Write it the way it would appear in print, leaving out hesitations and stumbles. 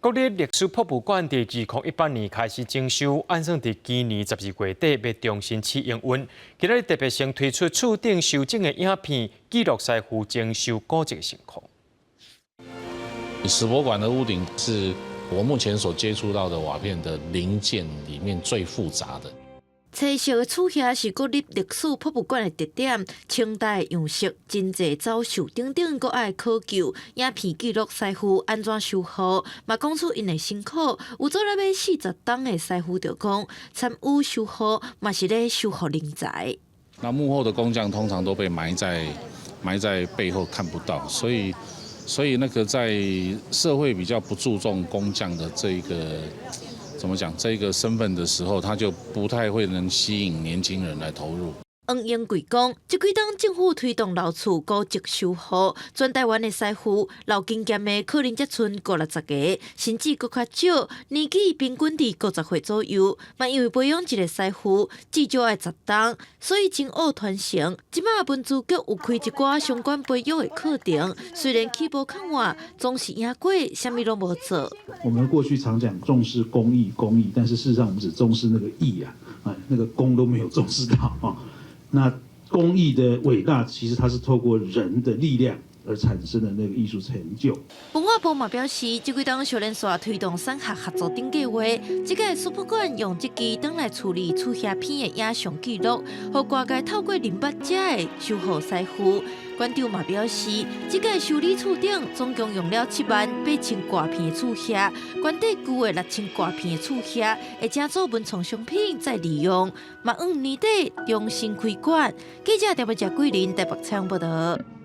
國立歷史博物館佇2018年開始整修，按算佇今年12月底欲重新試營運。今仔日特別先推出厝頂修整的影片，記錄師傅整修古蹟的辛苦。史博館的屋頂是我目前所接觸到的瓦片的零件裡面最複雜的。青色的厝瓦是國立歷史博物館的特點，清代樣式真濟走獸等等，閣愛考究。影片記錄師傅按怎修復，嘛講出𪜶的辛苦。有做了欲40冬的師傅就講，參與修復嘛是咧修復人才。那幕後的工匠通常都被埋在背後看不到，所以那個在社會比較不注重工匠的這一個，怎麼講？這個身份的時候，他就不太會能吸引年輕人來投入。黃英貴講，這幾冬政府推動老厝古蹟修復，全台灣的師傅老經驗的可能才賰50-60個，甚至閣較少，年紀平均佇50歲左右。嘛因為培養一個師傅至少愛10冬，所以真愛傳承。這馬文資局有開一寡相關培育的課程，雖然起步較晚，總是贏過啥物攏無做。我們過去常講重視工藝，工藝，但是事實上我們只重視那個藝啊，哎，那個工都沒有重視到啊。那工藝的偉大，其實它是透過人的力量而產生的那個藝術成就。文化部嘛表示，這幾冬小連續推動產學合作等計劃，這個史博館用這支轉來處理厝瓦片的影像記錄，予外界透過認捌這的修復師傅。館長嘛表示，這個修理厝頂總共用了7萬8千掛片的厝瓦，館底舊的6千掛片的厝瓦會成做文創商品再利用，嘛往年底重新開館。記者陳文杰桂林台北採訪報道。